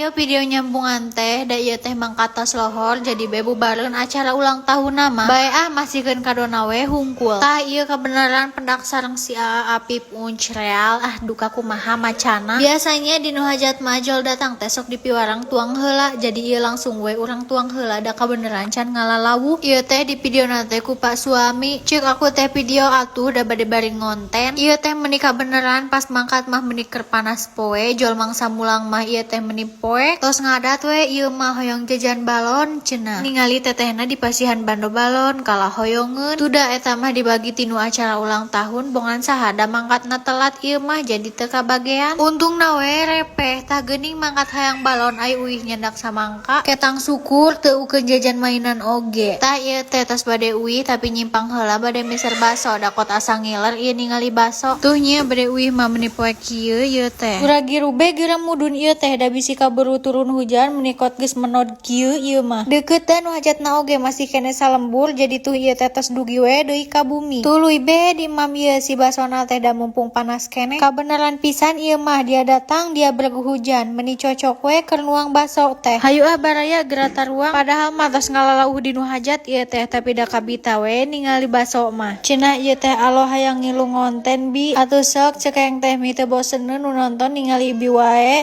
Ieu video nyambungan teh, da ieu teh mangkat tos lohor, jadi be bubareun acara ulang tahun mah. Bae ah, masihkeun kadona we hungkul. Tah, ieu kebenaran pendak sareng si Aa Apip Unc Real ah, duka kumaha macana. Biasanya di nu hajat mah jol datang teh sok dipiwarang tuang heula, jadi ieu langsung we urang tuang heula, da kabeneran can ngalalawuh. Ieu teh di video teh ku pak suami. Cek aku teh video atuh, da bade bari ngonten. Ieu teh meni kabeneran pas mangkat mah meni keur panas poe, jol mangsa mulang mah ieu teh meni poek. Tos ngadat we ieu mah, hoyong jajan balon cenah. Ningali tetehna di pasihan bando balon, kalah hoyongeun. Tuda eta mah dibagi tinu acara ulang tahun bongan saha, da mangkatna telat ieu mah, jadi teu kabagean. Untungna we repeh. Tah geuning mangkat hayang balon, ai uih nyandak samangka. Ketang syukur teu ukeun jajan mainan oge. Tah, ieu teh tos bade uih, tapi nyimpang heula bade meser baso, da kot asa ngiler ieu ningali baso. Tuh nya, bade uih mah meni poek kieu ieu teh. Uragi rube geura mudun ieu teh, da bisi kaburu turun hujan, meni kot geus menod kieu ieu mah. Deukeut da nu hajatna oge masih keneh salembur, jadi tuh ieu teh tos dugi we deui ka bumi. Tuluy be di mam ieu si basona teh, da mumpung panas keneh. Kabeneran pisan ieu mah, dia datang dia bergu hujan, meni cocok we keur nuang baso teh. Hayu ah, baraya, geura taruang. Padahal mah tos ngalalauh di nu hajat ieu teh, tapi da kabita we ningali baso mah. Cenah ieu teh, "Alo, hayang ngilu ngonten, Bi." "Atuh sok," cek aing teh, "mi teu boseneun nu nonton ningali Ibi wae."